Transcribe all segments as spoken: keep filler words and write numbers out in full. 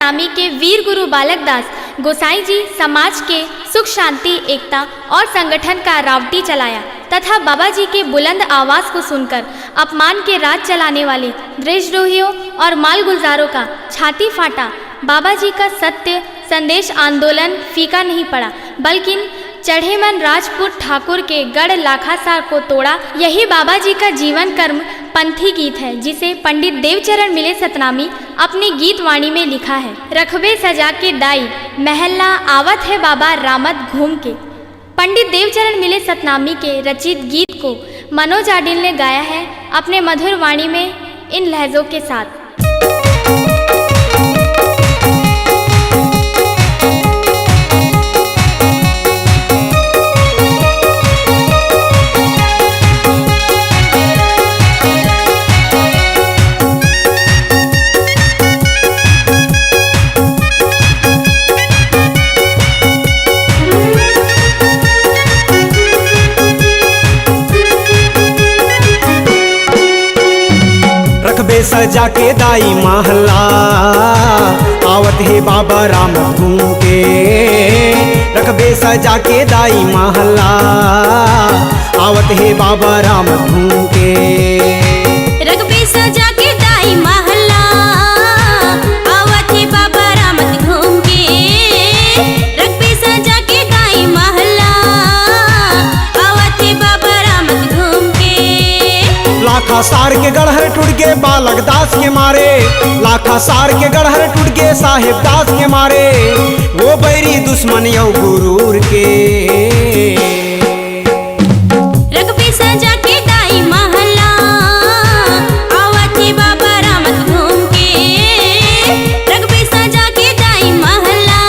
सतनामी के वीर गुरु बालक दास गोसाई जी समाज के सुख शांति, एकता और संगठन का रावटी चलाया तथा बाबा जी के बुलंद आवाज को सुनकर अपमान के राज चलाने वाले देशद्रोहियों और मालगुजारों का छाती फाटा बाबा जी का सत्य संदेश आंदोलन फीका नहीं पड़ा, बल्कि चढ़े मन राजपूत ठाकुर के गढ़ लाखासार को तोड़ा। यही बाबा जी का जीवन कर्म पंथी गीत है, जिसे पंडित देवचरण मिले सतनामी अपनी गीत वाणी में लिखा है। रखबे सजा के दाई महल्ला, आवत है बाबा रामत घूम के। पंडित देवचरण मिले सतनामी के रचित गीत को मनोज आडिल ने गाया है अपने मधुर वाणी में इन लहजों के साथ। रखबे सजा के दाई महल्ला, आवत हे बाबा राम घूम के। रखबे सजा के दाई महल्ला, आवत हे बाबा राम घूम के। रखबे सजा के दाई महल्ला, आवत हे बाबा रामत घूम के। रखबे सजा के दाई महल्ला, आवत हे बाबा रामत घूम के। लाखासार के गढ़ हर टूट गे बालक दास के मारे, लाखासार के गढ़ हर टूट गे साहेब दास के मारे, वो बैरी दुश्मन यौ गुरूर के। रखबे सजा के दाई महल्ला, आवत हे बाबा रामत घूम के। रखबे सजा के दाई महल्ला,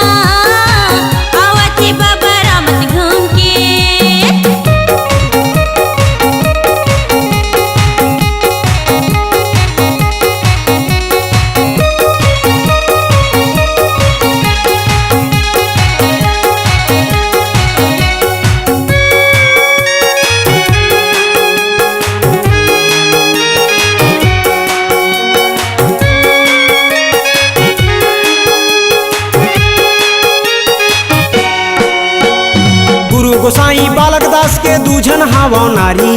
आवत हे बाबा रामत घूम के। गुरु गोसाई बालक दास के दू झन हावव नारी,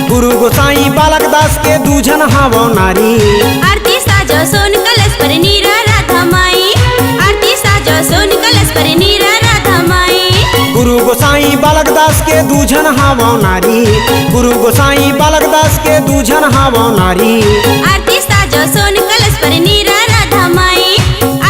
गुरु गोसाई बालक दास के दू झन हावव नारी। आरती साजो सोन कलश पर नीरा राधा माई, आरती साजो सोन कलश पर नीरा राधा माई। गुरु गोसाई बालक दास के दू झन हावव नारी, गुरु गोसाई बालक दास के दू झन हावव नारी। आरती साजो सोन कलश पर नीरा राधा माई,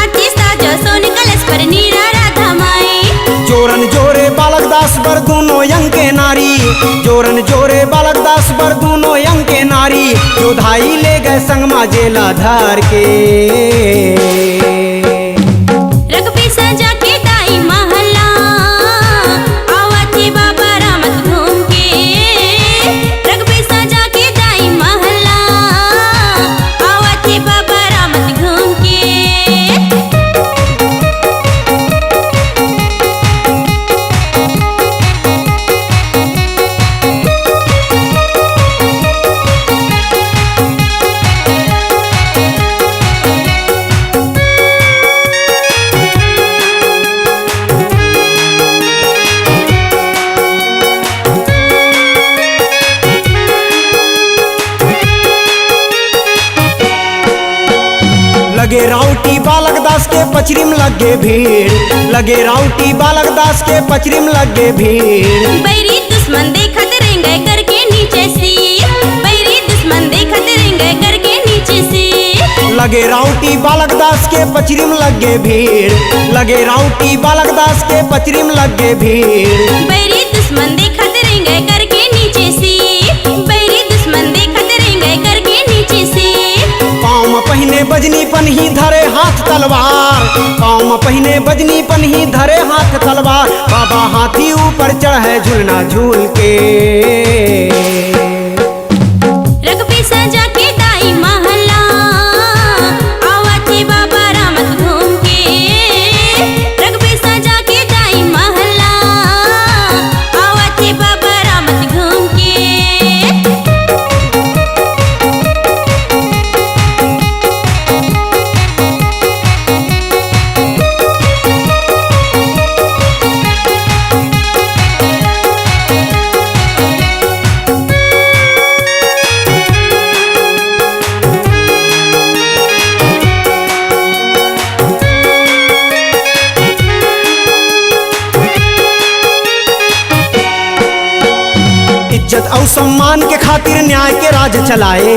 आरती साजो सोन कलश पर नीरा राधा माई। जोरन जोरे बालक दास बर दूनों अंग के नारी, जोरन जोरे बालक दास बर दूनों अंग के नारी, जो धाई ले गए संग मा जेला धार के। रखबे सजा के दाई महल्ला, आवत हे बाबा रामत घूम के। रखबे सजा के दाई महल्ला, आवत हे बाबा रामत घूम के। लगे राउटी बालक दास के पचरिम लगे भीड़, लगे राउटी बालक दास के पचरिम लगे भीड़। बैरी दुश्मन देखत रेंगे करके नीचे सिर, बैरी दुश्मन देखत रेंगे करके नीचे सिर। लगे राउटी बालक दास के पचरिम लगे भीड़, लगे राउटी बालक दास के पचरिम लगे भीड़। बैरी दुश्मन देखत रेंगे करके नीचे सिर, बैरी दुश्मन देखत रेंगे करके नीचे सिर। पाँव म पहिने बजनी पनही धरे हाथ तलवार, पाँव म पहिने बजनी पनही धरे हाथ तलवार। बाबा हाथी ऊपर चढ़े झुलना झूल के। रखबे सजा के दाई महल्ला, आवत हे बाबा रामत घूम के। रखबे सजा के दाई महल्ला, आवत हे बाबा रामत घूम के। सम्मान के खातिर न्याय के राज चलाए,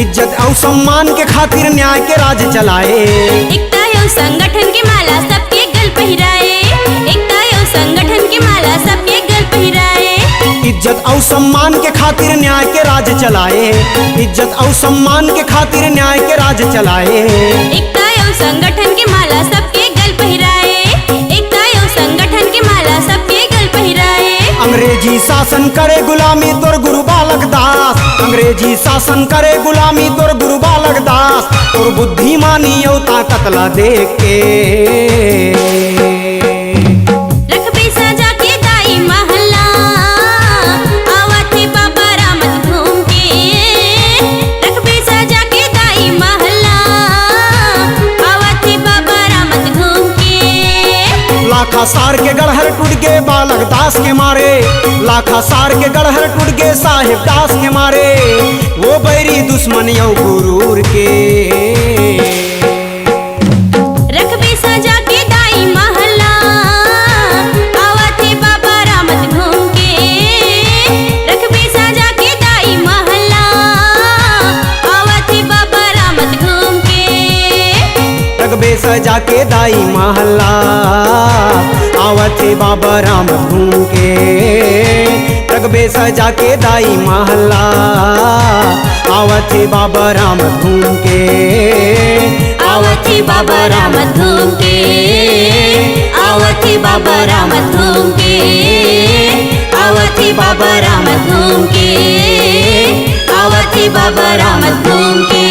इज्जत अउ सम्मान के खातिर न्याय के राज चलाए। एकता अउ संगठन के माला सबके गल पहिराए, एकता अउ संगठन के माला सबके गल पहिराए। इज्जत अउ सम्मान के खातिर न्याय के राज चलाए, इज्जत अउ सम्मान के खातिर न्याय के राज चलाए। एकता अउ संगठन के माला सबके गल पहिराए, एकता अउ संगठन के माला सबके गल पहिराए। अंग्रेजी शासन करे गुलामी तोर गुरु बालक दास, अंग्रेजी शासन करे गुलामी तोर गुरु बालक दास, तोर बुद्धिमानी अउ ताकत ला देख के। रखबे सजा के दाई महला, आवत हे बाबा रामत घूम के। रखबे सजा के दाई महला, आवत हे बाबा रामत घूम के। लाखा सार के गढ़ हर टूट गे बालक दास के मारे, लाखा सार के गढ़ हर टूट गे साहेब दास के मारे, वो बैरी दुश्मन अउ गुरूर के। रखबे सजा के दाई महला, आवत हे बाबा रामत घूम के। रखबे सजा के दाई महला, आवत हे बाबा रामत घूम के। रखबे सजा के दाई महला, आवत हे बाबा रामत घूम के। रखबे सजा के दाई महला, आवत हे बाबा रामत घूम के। आवत हे बाबा रामत घूम के, आवत हे बाबा रामत घूम के, आवत हे बाबा रामत घूम के, आवत हे बाबा रामत घूम के।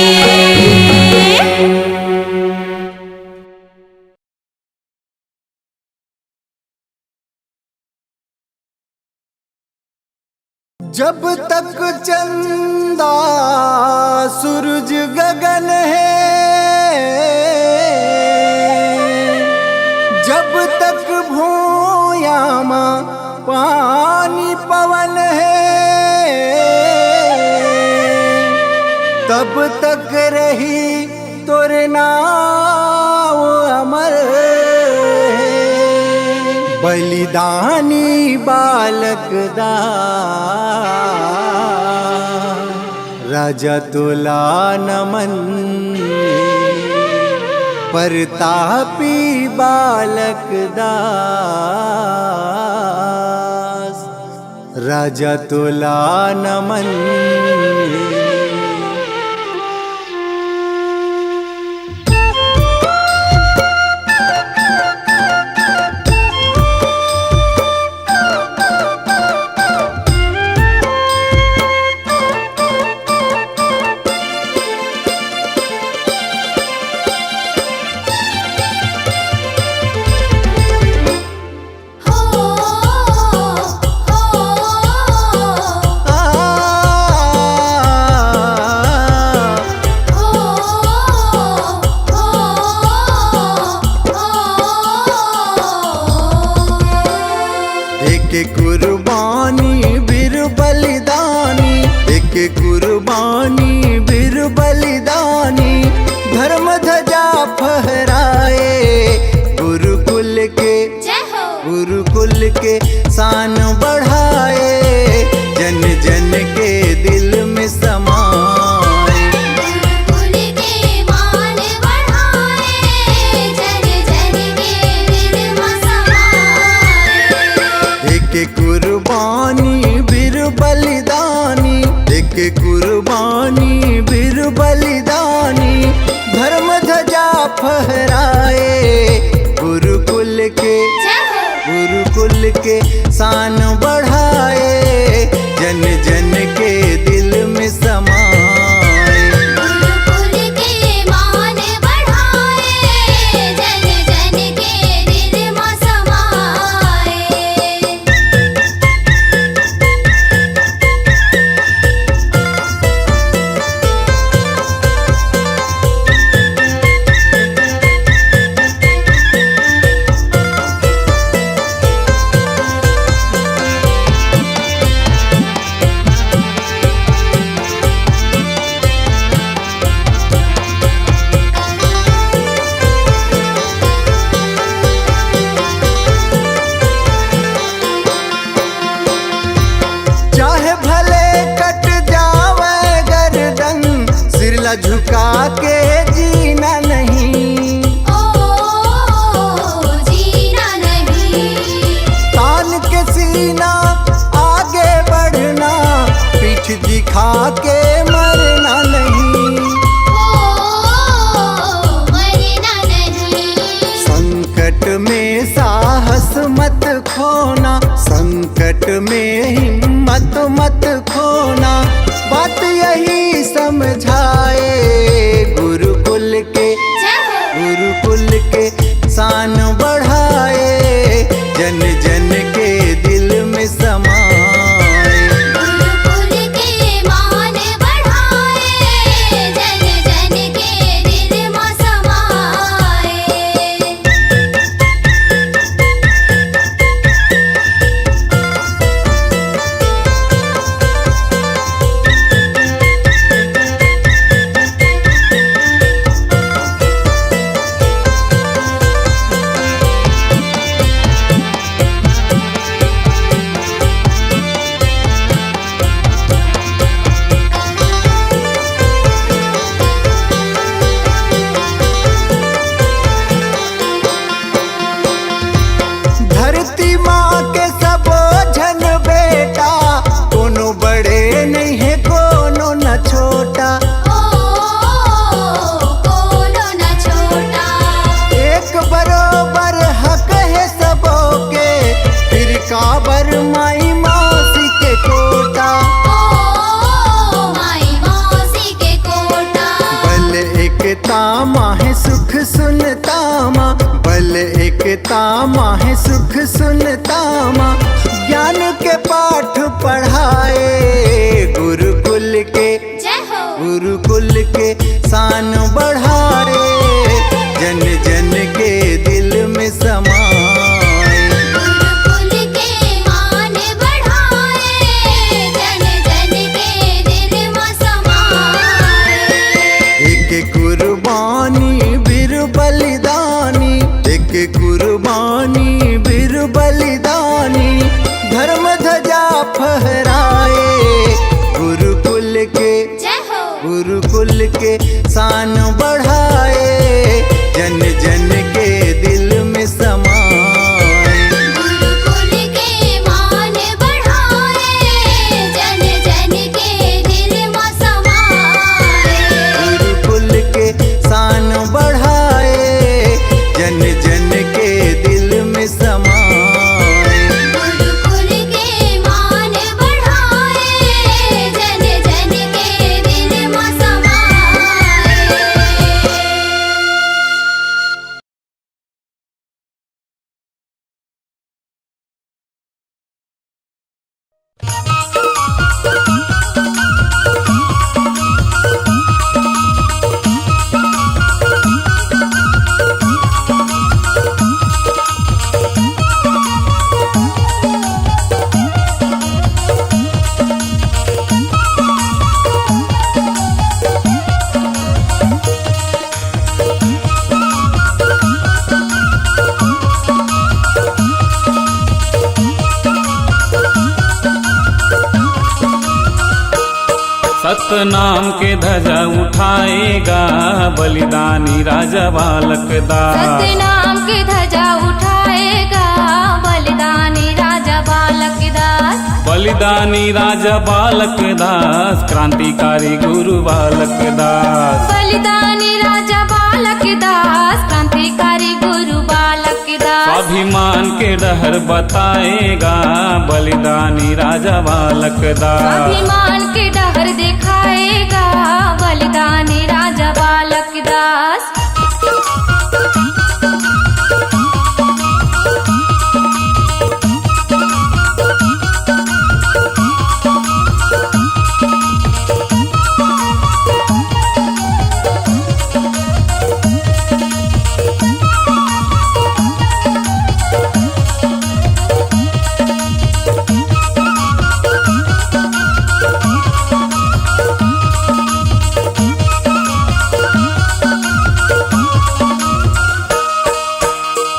जब तक चंदा सूरज गगन हे, जब तक भूया मा पानी पवन हे, तब तक रही तोर नाव अमर हे। बलिदानी बालक दा राजा तोला नमन, परतापी बालक दास, राजा तोला नमन। एक कुर्बानी बीर बलिदानी, एक कुर्बानी बीर बलिदानी, धर्म ध्वजा फहराए गुरुकुल के, जय हो। गुरुकुल के शान बढ़ाए, जन जन के दिल में समाए। गुरुकुल के मान बढ़ाए, जन जन के दिल में समाए। एक कुर्बानी बीर बलिदानी, एक कुर्बानी बीर बलिदानी, धर्म ध्वजा फहराए गुरुकुल के, जय हो। गुरुकुल के शान बढ़ाए, जन जन के दिल में समाए। गुरुकुल के मान बढ़ाए, जन जन के दिल में समाए। एकता माहे सुख सुनता मा, बल एकता माहे सुख सुनता मा। ज्ञान के पाठ पढ़ाए, गुरुकुल के, जय हो। गुरुकुल के शान बढ़ाए, जन जन के दिल में समाए। गुरुकुल के मान बढ़ाए, जन जन के दिल में समाए। एक कुर्बानी वीर बलिदानी, एक कुर्बानी वीर बलिदानी, धर्म ध्वजा फहराए। गुरुकुल के, जय हो। गुरुकुल के शान बढ़ाए, जन जन के दिल में समाए। गुरुकुल के मान बढ़ाए, जन जन के दिल में समाए। गुरुकुल के शान बढ़ाए, जन जन के दिल में समाए। गुरुकुल के मान बढ़ाए, जन जन के दिल में समाए। सतनाम के ध्वजा उठाए गा, बलिदानी राजा बालक दास। सतनाम के ध्वजा उठाए गा, बलिदानी राजा बालक दास। बलिदानी राजा बालक दास, क्रांतिकारी गुरु बालक दास। बलिदानी राजा बालक दास, क्रांतिकारी गुरु बालक दास। स्वाभिमान के डहर बताए गा, बलिदानी राजा बालक दास। स्वाभिमान के डहर दिखाए गा, बलिदानी राजा बालक दास।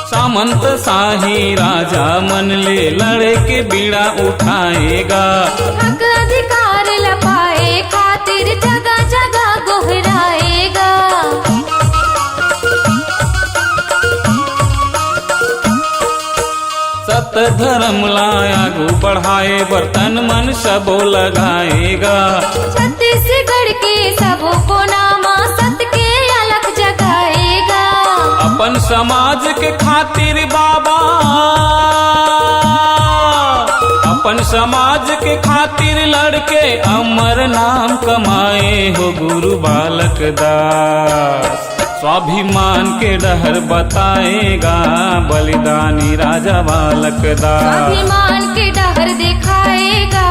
सामंत साही राजा मन ले लड़े के बीड़ा उठाए गा। हक अधिकार ल पाए खातिर जगह जगह गोहराए गा। सत धर्म ला आगू बढ़ाए बर तन मन सबो लगाए गा। छत्तीसगढ़ के सबो कोना मा सत के अलख जगाए गा। अपन समाज के खातिर बाबा, अपन समाज के खातिर लड़के अमर नाम कमाए हो गुरु बालक दास। स्वाभिमान के डहर बताए गा, बलिदानी राजा बालक दास। स्वाभिमान के डहर दिखाए गा,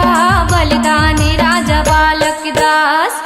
बलिदानी राजा बालक दास।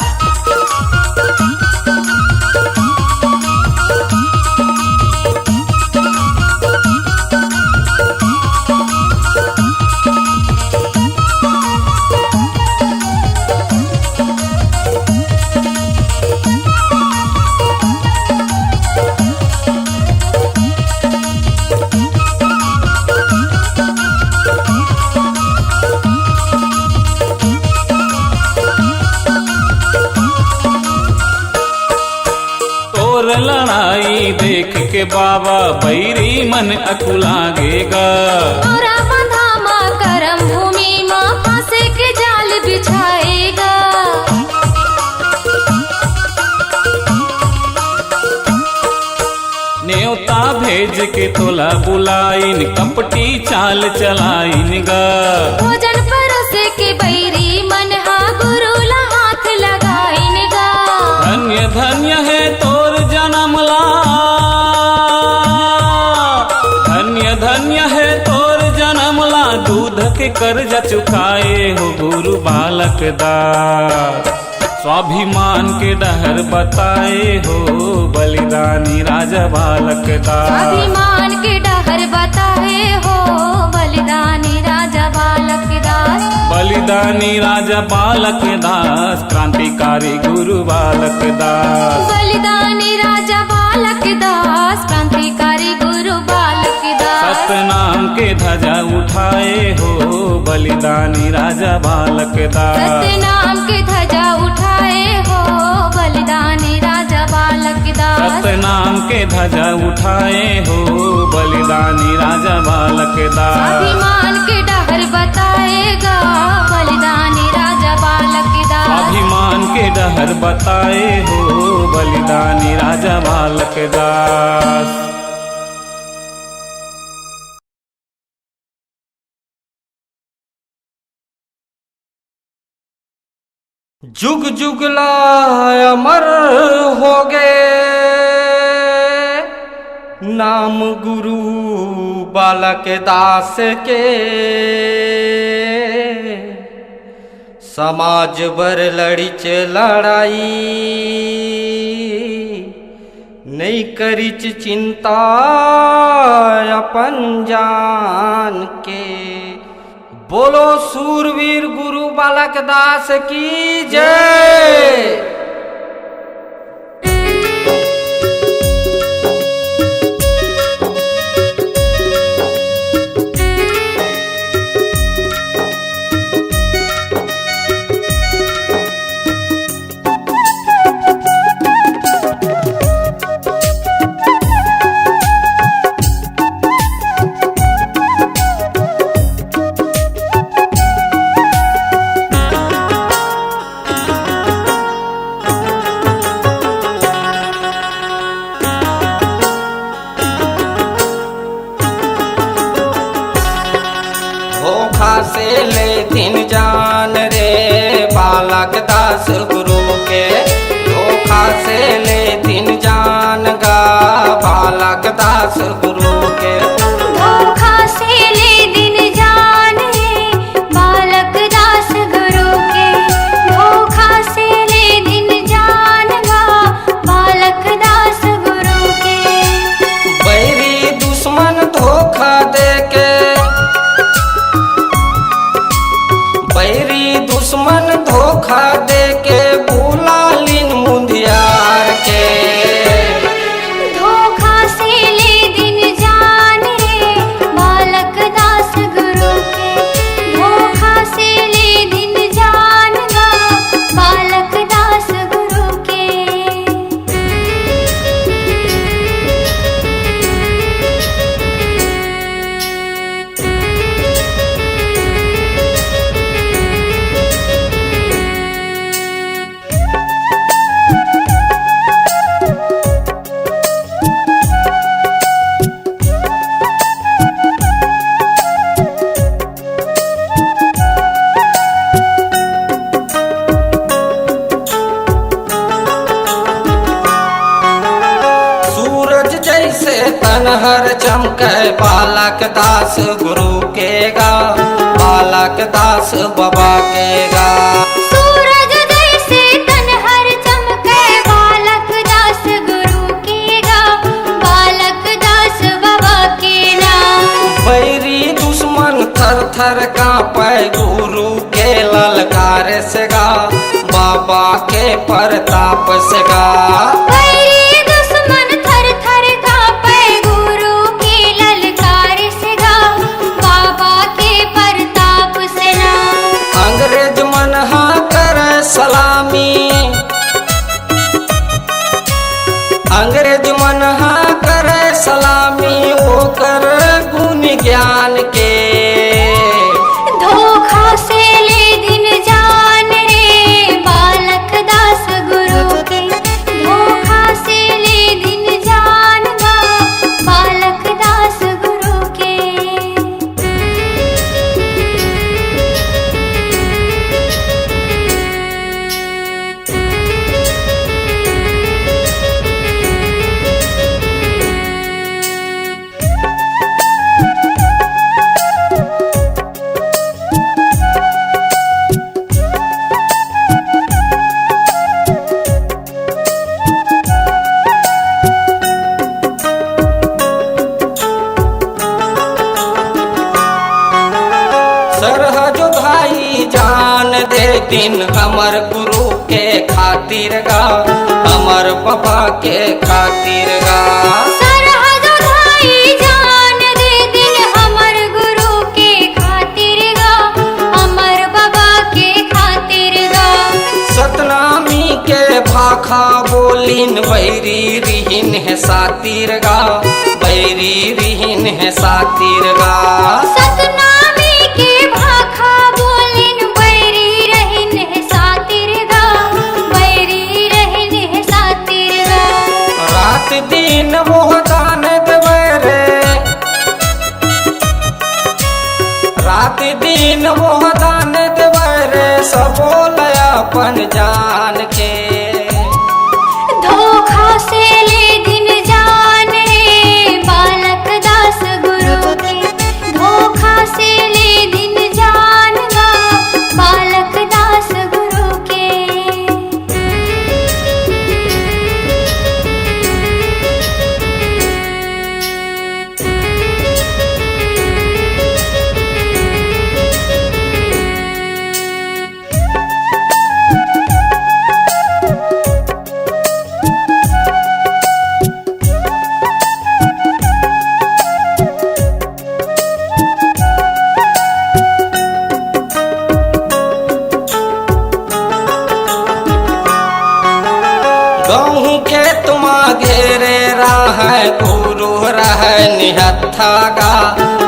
तोर लड़ाई देख के बाबा बैरी मन अकुलागे गा। तोरा बंधा मा करम भूमि मा फांसे के जाल बिछाए गा। नेवता भेज के तोला बुलाइन, कपटी चाल चलाइन गा। भोजन परोसे के बैरी मन हा गुरु ला हाथ लगाइन गा। धन्य धन्य है तो कर्जा चुकाए हो गुरु बालक दास, स्वाभिमान के डहर बताए हो बलिदानी राजा बालक दास। स्वाभिमान के डहर बताए हो बलिदानी राजा बालक दास। बलिदानी राजा बालक दास, क्रांतिकारी गुरु बालक दास। बलिदानी राजा बालक दास, क्रांतिकारी गुरु बालक दास। सतनाम के ध्वजा उठाए हो बलिदानी राजा बालक दास। सतनाम के ध्वजा उठाए हो बलिदानी राजा बालक दास। सतनाम के ध्वजा उठाए हो बलिदानी राजा बालक दास। स्वाभिमान के डहर बताए गा बलिदानी राजा बालक दास। स्वाभिमान के डहर बताए हो बलिदानी राजा बालक दास। जुग जुग ला अमर होगे नाम गुरु बालक दास के। समाज बर लड़िच लड़ाई, नइ करिच चिंता अपन जान के। बोलो सूरवीर गुरु बालक दास की जय। धोखा से ले दिन जान रे बालक दास गुरु के। धोखा से ले दिन जान गा बालक दास गुरु के। धोखा से ले दिन जान रे बालक दास गुरु के। धोखा से ले दिन जान गा बालक दास गुरु के। बैरी दुश्मन धोखा देके, बैरी दुश्मन धोखा देके बुला लिन मुंदियार के। धोखा से ले दिन जान रे बालक दास गुरु के। धोखा से ले दिन जान गा बालक दास गुरु के। सूरज जैसे तन हर चमके बालक दास गुरु के गा, बालक दास बाबा के गा। सूरज जैसे तन हर चमके बालक दास गुरु के गा, बालक दास बाबा के ना। बैरी दुश्मन थर थर कांपे गुरु के ललकार से गा, बाबा के परताप से गा। बैरी दुश्मन थर थर कांपे गुरु के ललकार से गा, बाबा के परताप से ना। अंग्रेज मन हा करे सलामी, अंग्रेज मन हा करे सलामी ओकर गुण ज्ञान के। धोखा से ले दिन जान रे बालक दास गुरु के। धोखा से ले दिन जान गा बालक दास गुरु के। दिन हमर गुरु के खातिर गा, हमर बाबा के खातिर गा। सरहद धाई जान दे दिन हमर गुरु के खातिर गा, हमर बाबा के खातिर गा। सतनामी के भाखा बोलिन बैरी रिहिन हे सातिर गा, बैरी रिहिन हे सातिर गा। सतनामी के भाखा बोलिन बैरी रहिन हे सातिर गा, बैरी रहिन हे सातिर गा। रात दिन मोह दान देवे रे, रात दिन मोह दान देवे रे, सबो ल अपन जान के। धोखा से ले दिन जान रे बालक दास गुरु के, धोखा से ले दिन जान गा बालक दास गुरु के। गहूं खेत म घेरे रहय, गुरु रहय निहत्था गा,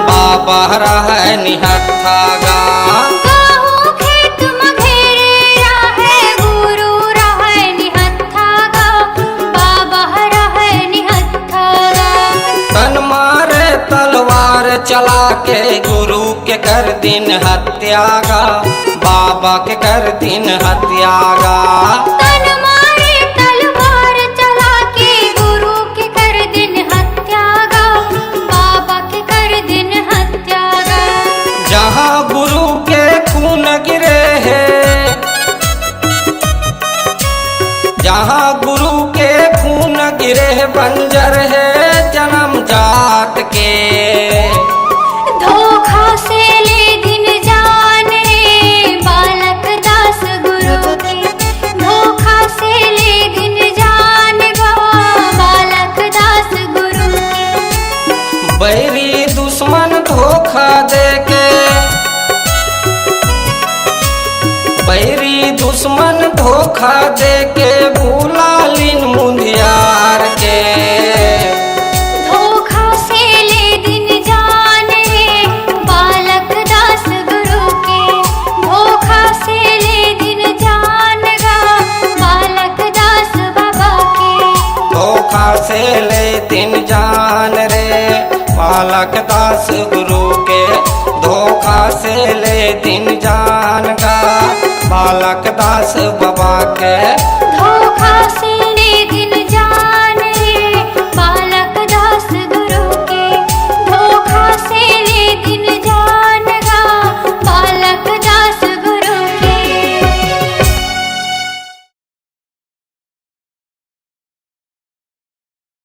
बाबा रहय निहत्था गा। गहूं खेत म घेरे रहय, गुरु रहय निहत्था गा, बाबा रहय निहत्था गा। तन मारे तलवार चला के गुरु के कर दिन हत्या गा, बाबा के कर दिन हत्या गा। तन मारे तलवार चला के गुरु के कर दिन हत्या गा, बाबा के कर दिन हत्या गा। जहाँ गुरु के खून गिरे हे, जहाँ गुरु के खून गिरे हे, बंजर हे जन्म जात के। धोखा से ले दिन जान रे बालक दास गुरु के, धोखा से ले दिन जान गो बालक दास गुरु के। बैरी दुश्मन धोखा दे के, बैरी दुश्मन धोखा दे के भुला लिन मुंदियार के। धोखा से ले दिन जान रे बालक दास गुरु के, धोखा से ले दिन जान गा बालक दास बाबा के। धोखा से ले दिन जान रे बालक दास गुरु के, धोखा से ले दिन जान गा बालक दास बाबा के।